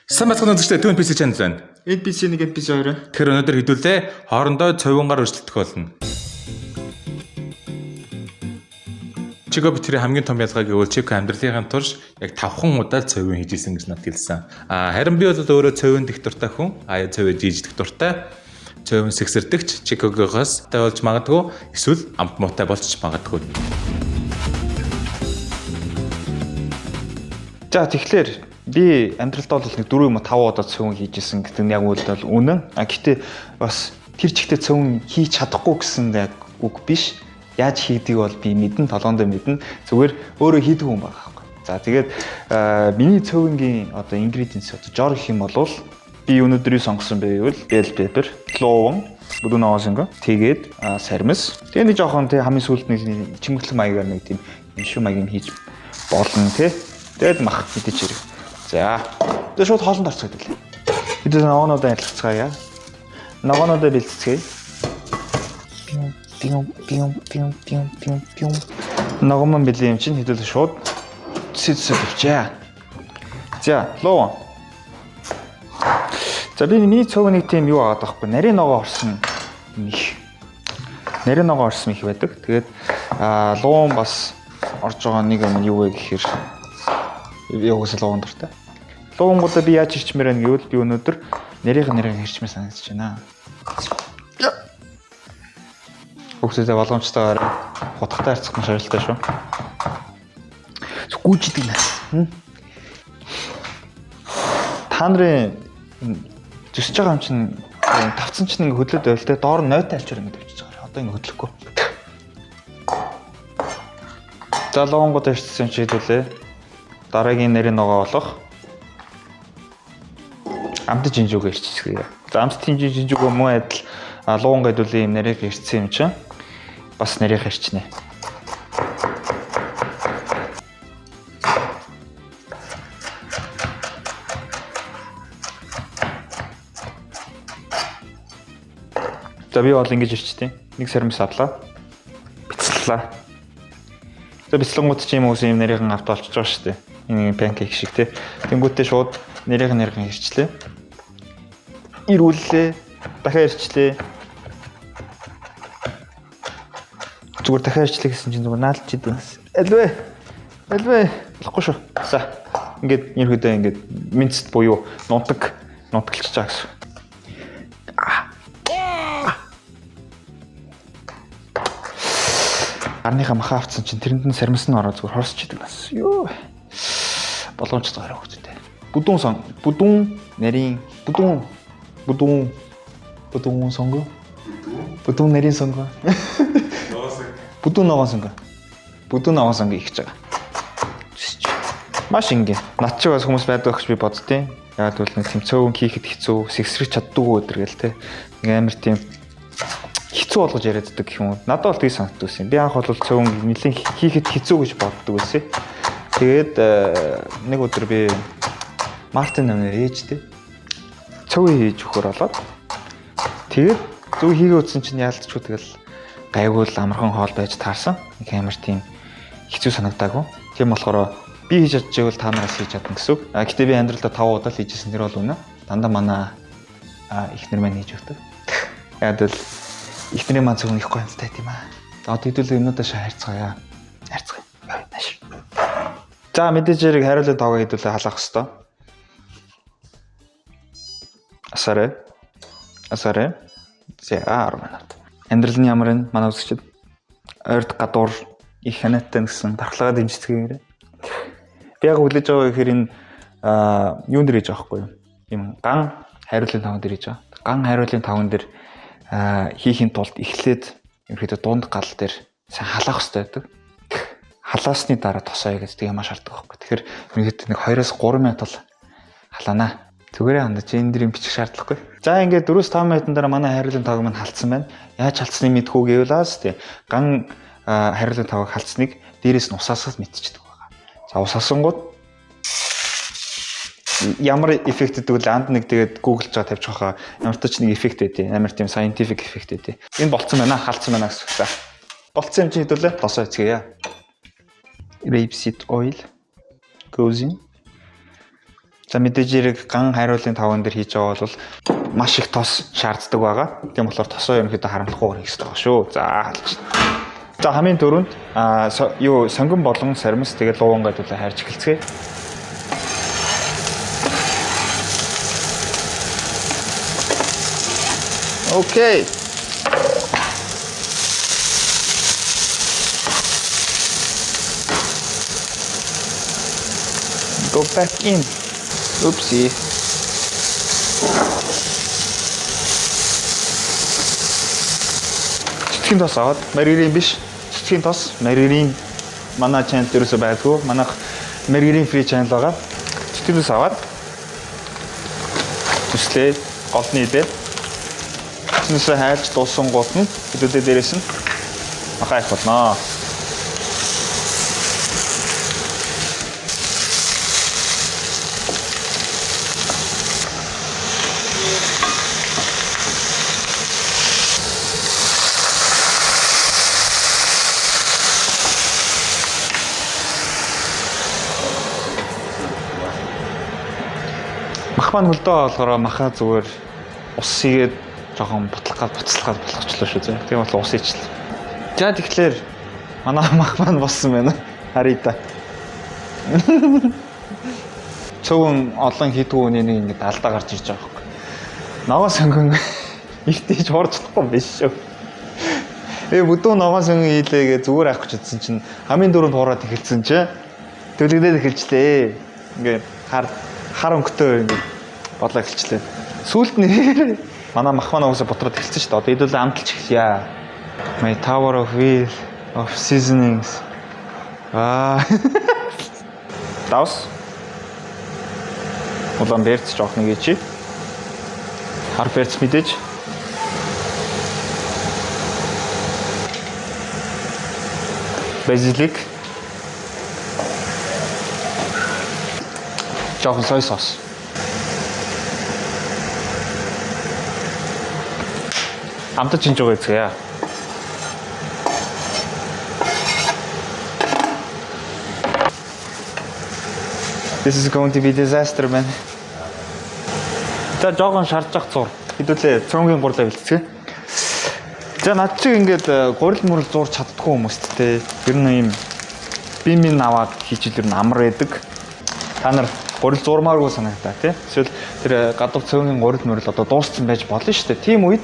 Сайн байцгаана үзэгчдээ Twin PC channel байна. NPC 1, NPC 2 байна. Тэгэхээр өнөөдөр хэдүүлээ хоорондоо цовингаар өрсөлдөх болно. Чико битэрийн хамгийн том ялгаа гэвэл Чико амьдралынхаа турш яг 5хан удаа цовин хийж исэн гэж надад хэлсэн. А харин би бол өөрөө цовинд их дуртай хүн. А цовид жижигдэх дуртай. Цовин сэгсэрдэгч Чикогоос тай болж магадгүй эсвэл амт муутай болж магадгүй. За, тэгэхээр би амьдралдаа бол нэг 4 юм уу 5 удаа цөөн хийж исэн гэдэг нь яг үл бол үнэн. А гэхдээ бас тэр чигтээ цөөн хийж чадахгүй гэсэн яг үг биш. Яаж хийдгийг бол би мэднэ, толгоондоо мэднэ. Зүгээр өөрөө хийдэг хүн байгаа байхгүй. За, тэгээд миний цөөнгийн одоо ingredients, одоо жор гэх юм бол би өнөөдөр юу сонгосон бэ гэвэл bell pepper, лууван, бүдүүн ногоон, тэгээд сармис. Тэгээд нэг жоохон тий хамгийн сүүлд нэг чимэглэх маягаар нэг тийм шүү маяг юм хийж болно тий. Тэгээд мах мэдээч хэрэг. За. Тэгээд шууд хоолнд орцгоо дэлээ. Бид ногоонуудаа ярилцгаая. Ногоонуудаа бэлтцгээе. Пиу пиу пиу пиу пиу пиу. Ногоон маань бэлэн юм чинь хэдүүл шууд цэц цэц тавьчаа. За, луу. За, би миний цөг нэг тийм юу агаад байхгүй. Нарийн ногоо орсон юм их. Нарийн ногоо орсон их байдаг. Тэгээд луун бас орж байгаа нэг юм нь юу вэ гэхээр би угаасаа луун дуртай. Луунгуудаа би яаж ирчмээр байна гэвэл би өнөөдөр нарийн хэрчмээр санагдаж байна. Хүүхдүүдээ болгоомжтойгоор хутгатай харьцах маш аюултай шүү. Гүйждэг нас. Та нарын зүсэж байгаа юм чинь тавцан чинь ингээ хөдлөд байвал те доор нь нойтой альчуур ингээ тавьчихж байгаа. Одоо ингээ хөдлөхгүй. За, луунгуудаа ирчихсэн чи хэдүүлээ. Дараагийн нарийн ногоо болох амт жинжүүгээ ирчихсгийе. За, амт жинжүүгээ мөн адил луун гэдүүлийн юм нарийг ирсэн юм чинь бас нарийг ирчнэ. За, би бол ингэж ирчтэй. Нэг сармис авлаа. Бяцлалаа. За, бяцлангууд чи юм уус юм нарийнхан авт олчж байгаа шүү дээ. Энэ панкейк шиг тий. Тэнгүүтээ шууд нарийнхан ирчлээ. Ирүүллээ. Дахиад ирчлээ. Зүгээр дахиад ирчлээ гэсэн чинь зүгээр наалч идэв. Альвэ. Альвэ. Болохгүй шүү. За. Ингээд ерөөдөө ингээд минцэд буюу нунтаг нунтаглаж байгаа гэсэн. Гарныхаа маха авцсан чинь тэрэнд нь сармис нь ороо зүгээр хорсч идэг бас. Йоо. Болгоомжтой гараа хөвгттэй. Бүдүүн сон, бүдүүн нарийн, бүдүүн бүдүүн бүдүүн сонгоо. Бүдүүн нарийн сонгоо. Бүдүүн ногоон сонгоо. Бүдүүн ногоон сонгоо ихж байгаа. Маш энгийн. Над чиг бас хүмүүс байдаг гэж би боддیں۔ Яг бол нэг тийм цөөн хийхэд хэцүү, сэгсрэх чаддгүй өдр гэл те. Нэг амар тийм хэцүү болгож яриад байдаг гэх юм уу. Надад бол тгий санагддаг байсан. Би анх бол цөөн нэлээд хийхэд хэцүү гэж боддог байсан. Тэгээд нэг өдөр би Мартин намнаар ээжтэй цөөн хийж өгөхөр болоод тэгээд зөв хийгээ үзсэн чинь яалтчгүй тэгэл гайгүй л амархан хоол байж таарсан. Нэг амар тийм хэцүү санагдаагүй. Тийм болохоор би хийж чадчихвэл та нараас хийж чадна гэсэн үг. А гэтээ би амьдралдаа 5 удаа л хийжсэн, тэр бол үнэ. Дандаа манай эхнэр маань хийж өгдөг. Яг л эхнэрийн маань зөвхөн их гоёмтой тийм аа. За, одоо хэдүүлээ юмнуудаа шаа харьцгаая. Харьцгаая. Нааш. За, мэдээж хэрэг хариулын тоогоо хэдүүлээ халаах хэвээр. Асаарай. Асаарай. За, 10 минут. Амьдрал нь ямар вэ? Манай үзэгчид ойрд гадуур их ханиатай гэсэн дархлаагаа дэмжицгээгээрэй. Би яг хүлээж байгаа гэхээр энэ юун дээр хийж байгаа байхгүй юу? Ийм ган хайруулын таван дээр хийж байгаа. Ган хайруулын таван дээр хийхин тулд эхлээд ерөнхийдөө дунд гал дээр сайн халаах хэрэгтэй байдаг. Халаасны дараа тосоо гэж тэгээ маш шаарддаг байхгүй. Тэгэхээр ерөнхийдөө нэг 2-3 минут бол халаана. Зүгээрээ хандаж энэ дэр юм бичих шаардлагагүй. За, ингээд 4-5 минутын дараа манай хайруулын тавг маань халдсан байна. Яаж халдсныг мэдхүү гэвэл аас тий. Ган хайруулын тавг халдсныг дээрээс нь усаасаас мэдчихдэг байгаа. За, ус асангууд ямар эффект гэдэг вэ? Анд нэг тэгээд гуглж байгаа тавьчих хаа. Ямар ч нэг эффект байдیں۔ Амар тийм scientific эффект байдیں۔ Энэ болцсон байна, халдсан байна гэсэн. За. Болцсон юм чи хэдүүлээ тосоо эцгээе. Rapeseed oil goes in. За, мэдээж хэрэг ган хайруулын таван дээр хийж байгаа бол маш их тос шаарддаг байгаа. Тийм болохоор тосоо ерөнхийдөө харамлахгүйгээр хийх хэрэгтэй байгаа шүү. За, халж. За, хамгийн түрүүнд юу сонгон болон саримс, тэгээд лууван гэдүүлээ хайрч эхэлцгээе. Okay. Go back in. Oopsie. Цэцгийн тос аваад, маргарин биш. Цэцгийн тос, маргарин манай channel дээрээс байдгүй. Манайх маргарин free channel байгаа. Цэцгийн тос аваад төслөө голны идэ. Цэцнээсээ хайлж дууссан гут нь хэдүүлээ дээрээс нь махаа их болно. Мах маань хөлдөө болохоор махаа зүгээр ус хийгээд жоохон бутлах гал буцлах гал болгочлоо шүү зэ. Тийм бол ус ичлээ. За, тэгэхээр манай мах маань болсон байна. Харъя та. Цөвөн олон хийдгүү хүний нэг ингэж алдаа гарч ирж байгаа байхгүй. Ногоон сонгон ихтийж хуурч чадахгүй биш шүү. Бүдүүн ногоон сонгон хийлээ гэ зүгээр авах гэж утсан чинь хамгийн дөрөнд хуураад эхэлсэн чи төлөгдөөд эхэлчлээ. Ингээ хар хар өнгөтэй ингээ бодлоо эхэлчлээ. Сүүлд нь манай мах маань уусаа бутраад эхэлсэн шүү дээ. Одоо хэдүүлээ амталж эхэлье. My tower of wheel of seasonings. Аа. Давс. Улаан перц жоох нэг чи. Хар перц мэдээж. Базилик. Жоохон soy sauce. Амтаж шинж байгаа эцгээе. This is going to be disaster, man. За, жоохон шаржах зур. Хэдүүлээ цөөнгийн гурлаа бэлтцгээе. За, над чиг ингээд гурил мурил зурч чаддгүй хүмүүст те. Ер нь ийм би минь аваад хийчихэл ер нь амар байдаг. Та нар гурил зурмааргүй санагдаа тий. Эсвэл тэр гадуур цөөнгийн гурил мурил одоо дууссан байж болно шүү дээ. Тийм үед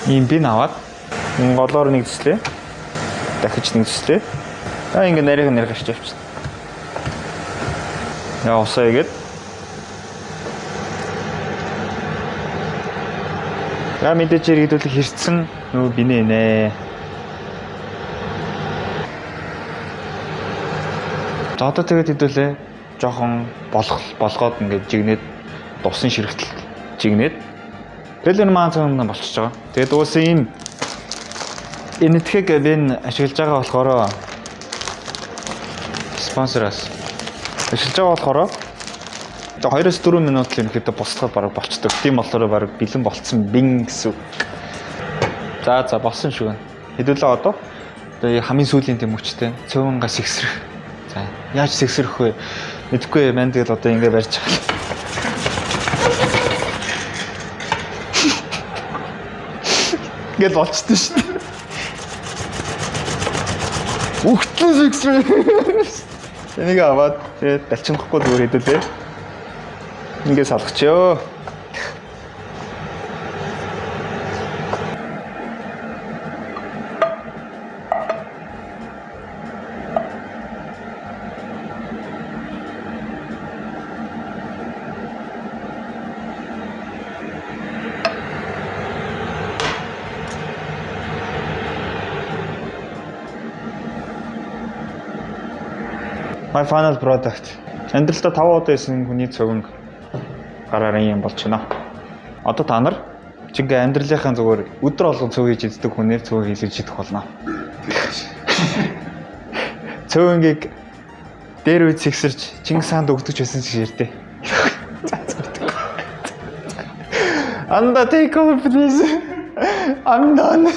ийм бин аваад голоор нэг зүслээ. Дахиж нэг зүслээ. Аа, ингээд нарийг нарийг гарч явчихна. Яа, усаа игээд. За, мэдээж хэрэг хэдүүлэх хэрцэн нөгөө бинэ нэ. За, одоо тэгээд хэдүүлээ жоохон болох болгоод ингээд жигнээд дусын ширхтэл жигнээд тэгэл энэ маань цаана болчихж байгаа. Тэгээд уусаа ийм энэ итгэг би ашиглаж байгаа болохоор спонсораас ашиглаж байгаа болохоор 2-4 минут л ерөнхийдөө буслахад бараг болчдөг. Тийм болохоор бараг бэлэн болцсон бин гэсэн үг. За, болсон шүү. Хэдүүлээ одоо хамгийн сүүлийн тэм мөчтэй цөөнгаа сэгсрэх. За, яаж сэгсрэх вэ? Мэдэхгүй мэн, тэгэл одоо ингэ барьж байгаа. Ингээл болчтой шүү дээ. Үхтлэн сэгсрэх. Энийг аваад тэгээд далчинахгүй зүгээр хэдүүлээ. Ингээ салгачихё. My final product. Амьдралдаа 5 удаа исэн хүний цөвөнг гараар юм болж байна. Одоо та нар чиг амьдралынхаа зүгээр өдөр болгон цөв хийж иддэг хүнээр цөв хийлгэж идэх болно. Цөвөнгийг дээр үед сэгсэрч Чингис хаанд өгдөг ч байсан гэж ярьдээ. Анда, take over, please. I'm done.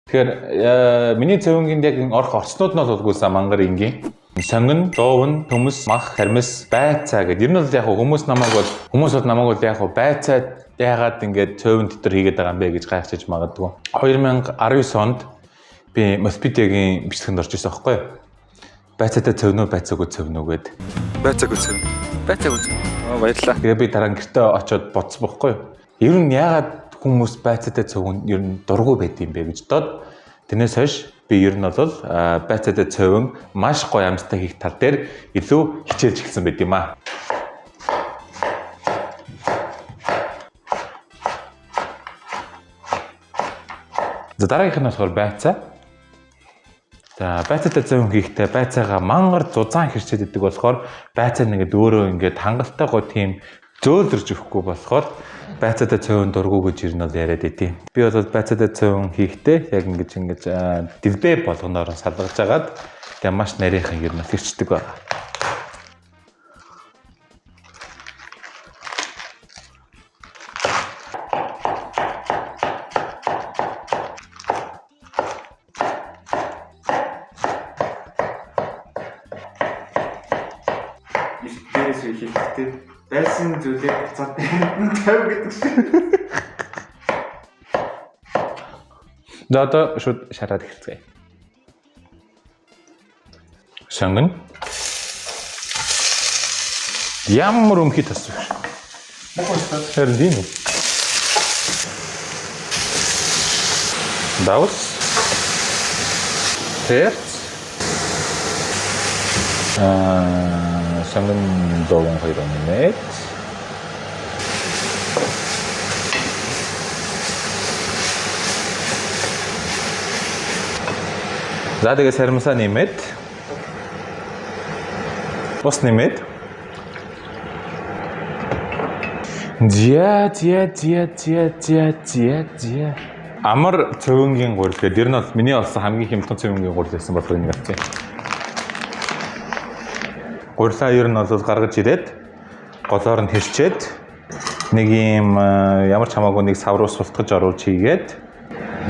Тэгэхээр миний цөвөнгийн яг орох орцнууд нь бол үгүйсэн мангар энгийн. Сонгон, дуувн, төмөс, мах, хармис, байцаа гэдэг. Ер нь бол яг хүмүүс намайг бол хүмүүс бол намайг бол яг байцаа яагаад ингэж цөвөн дотор хийгээд байгаа юм бэ гэж гайхчихж магадгүй. 2019 онд би Моспедиагийн бичлэгэнд орж ирсэн аахгүй юу? Байцаатай цөвнөө, байцаагүй цөвнөө гэд. Байцаагүй цөв. Байцаагүй цөв. Аа, баярлалаа. Тэгээ би дараа нь гэртээ очиод бодсон бохгүй юу? Ер нь яагаад хүмүүс байцаатай цөвөн ер нь дургүй байд юм бэ гэж бодоод тэрнээс хойш би ер нь бол байцаатай цөвөн маш гоё амттай хийх тал дээр илүү хичээлж эхэлсэн байд юм аа. За, дараагийнх нь болохоор байцаа. За, байцаатай цөөн хийхдээ байцаагаа мангар зузаан хэрчээд идэг болохоор байцаа нэгэд өөрөө ингээд хангалттай гоо тийм зөөлрж өгөхгүй болохоор байцаатай цөөн дургу гэж ер нь бол яриад идэв. Би бол байцаатай цөөн хийхдээ яг ингэж дэлбэ болгоноор салгаж агаад тэгээ маш нарийнхан ер нь хэрчдэг байгаа. Дээрээс хэлэхдээ байсан зүйлээ буцаад 50 гэдэг шиг. За, одоо шууд шараад эхэлцгээе. Сонгон. Ямар өмхий тас вэ? Харин тийм үү? Давс. Перц. Сонгон довон хоёр нэмээд. За, тэгээ саримсаа нэмээд, ус нэмээд. Зя зя зя зя зя зя зя. Амар цөвөнгийн гурил гэдэг. Тэр нь бол миний олсон хамгийн хямдхан цөвөнгийн гурил байсан болохоор энийг авчихъя. Гурилаа ер нь бол гаргаж ирээд голоор нь хэрчээд нэг юм ямар ч хамаагүй нэг сав руу султгаж оруулж хийгээд.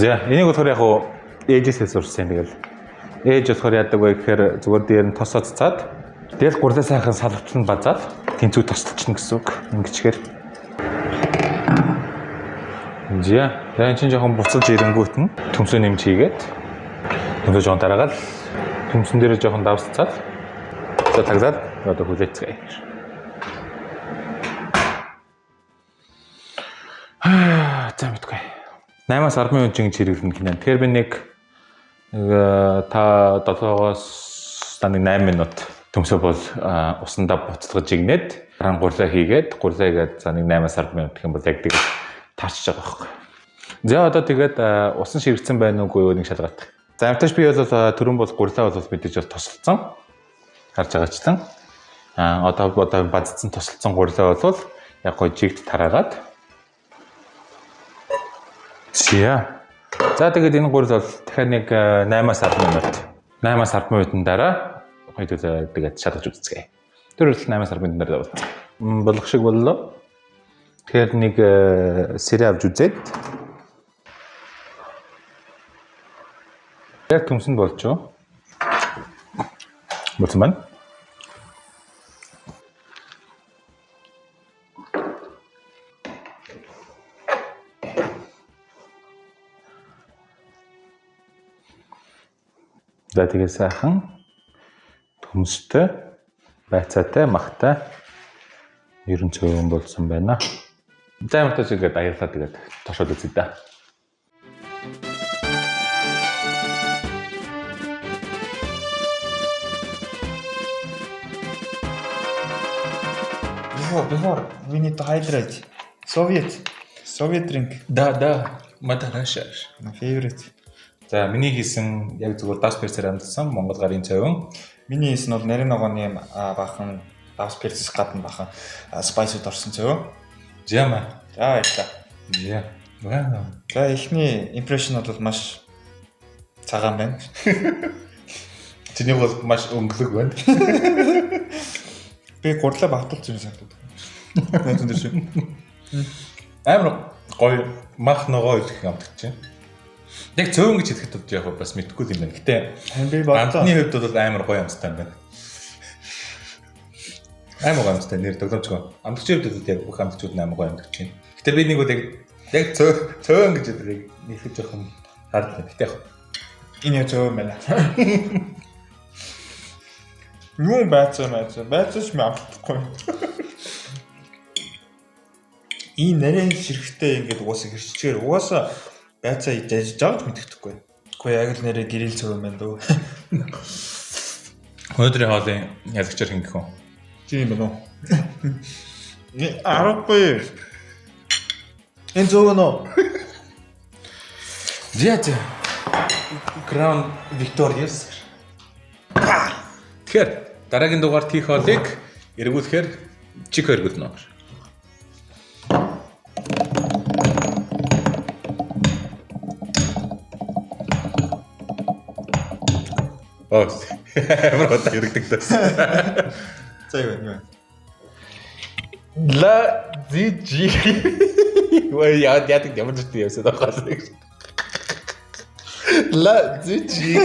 За, энийг болохоор яг уу ээжээсээ сурсан юм, тэгэл. Ээж болохоор яадаг вэ гэхээр зүгээр дээр нь тосоо цацаад тэгэл гурлаа сайхан салвчлан базаад тэнцүү тосолчихно гэсэн үг. Ингэчгээр. За, энэ чинь жоохон буцалж ирэнгүүт нь төмсөө нэмж хийгээд, төмсөө жоохон дараагаад, төмсөн дээр жоохон давсцаад, за, таглаад одоо хүлээцгээе. За, мэдгүй. 8-аас 10 минут жинж хэрэглэнэ гинэ. Тэгэхээр би нэг нэг та 7-оос та нэг 8 минут төмсөө бол усандаа буцалгаж игнээд дараа нь гурлаа хийгээд, гурлаа хийгээд, за, нэг 8-аас 10 минут гэх юм бол яг тэгээд таарчж байгаа байхгүй. За, одоо тэгээд усан ширгэцэн байна уугүй юу нэг шалгаат. За, амташ би бол түрүүн бол гурлаа бол мэдээж бол тосолцсон. Харж байгаачлан. Одоо базцсан тосолцсон гурлаа бол яг гоо жигд тараагаад. За. За, тэгээд энэ гурил бол дахиад нэг 8-аас 10 минут. 8-аас 10 минутын дараа хоёулаа тэгээд шалгаж үзцгээе. Тэр хүртэл 8-аас 10 минутын дараа болцсон. Болох шиг боллоо. Тэгэхээр нэг сэрэ авч үзээд яг төмсөнд болж юу? Болсон байна. За, тэгээ сайхан төмстэй, байцаатай, махтай ерөн цөөн болсон байна. За, ямар ч ингээд аярлаа, тэгээд тошоод үзье да. Before we need to hydrate. Soviet drink. Да. Mother Russia. My favorite. За, миний хийсэн яг зүгээр давс перцээр амтсан Монгол гарын цовин. Миний хийсэн бол нарийн ногооны бахан давс перцээс гадна бахан spice ууд орсон цөв. Жама. За, баярлалаа. За. Вау. За, эхний impression бол маш цагаан байна. Чиний бол маш өнгөлөг байна. Би гурлаа багтуулсан юм санагдаад. Найзан дээр шүү. Амар гоё мах ногоо идэх амтгч чинь. Яг цөөн гэж хэлэхэд бол яг бас мэдэхгүй юм байна. Гэтэ Харин би бодлоо. амтны хувьд бол амар гоё амттай юм байна. Амар гоё амттай нэр тоглоомчгүй. Амтчийн хувьд бол яг бүх амтчууд нь амар гоё амтч байна. Гэтэ би нэг бол яг цөөн гэж яг нийлэх жоохон хард. Гэтэ яг Энэ яг зөв юм байна. Юу байцаа байцаа байцаач ми амтахгүй. Ийм нарийн ширхтээ ингээд угаасаа хэрчгээр угаасаа байцаа жаж жааж мэддэхгүй. Гэхдээ яг л нэрээ гэрэл цөв юм байна дөө. Өнөөдрийн хоолын ялагчаар хэн гэх вэ? Тийм байна уу? Аргагүй. Энэ зөв нөө. За за. Crown Victorious. Тэгэхээр дараагийн дугаар тийх хоолыг эргүүлэхээр чик эргүүлнэ. Оо. Амар удаа эргэдэг дээс. За юу вэ? Ла зи жи. Вай яа яадаг ямар ч юм явсан байгаа гэж. Ла зи жи.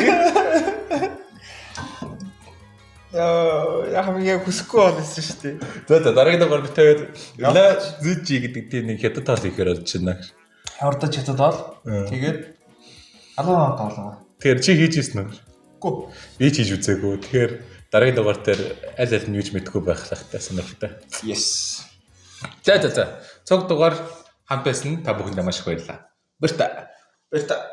Яа, яг юм хүсэхгүй болсон шүү дээ. За за дараагийн дугаар би тавиад ла зи жи гэдэг тийм нэг хятад тоол ихээр болж байна. Хавардаж хятад бол тэгээд 10 тоолоо. Тэгэхээр чи хийж ирсэн үү? Үгүй. Би ч хийж үзээгүй. Тэгэхээр дараагийн дугаар дээр аль аль нь юу ч мэдэхгүй байх лахтай сонирхолтой. Yes. За за за. Цог дугаар хамт байсан та бүхэндээ маш их баярлалаа. Баяр та. Баяр та.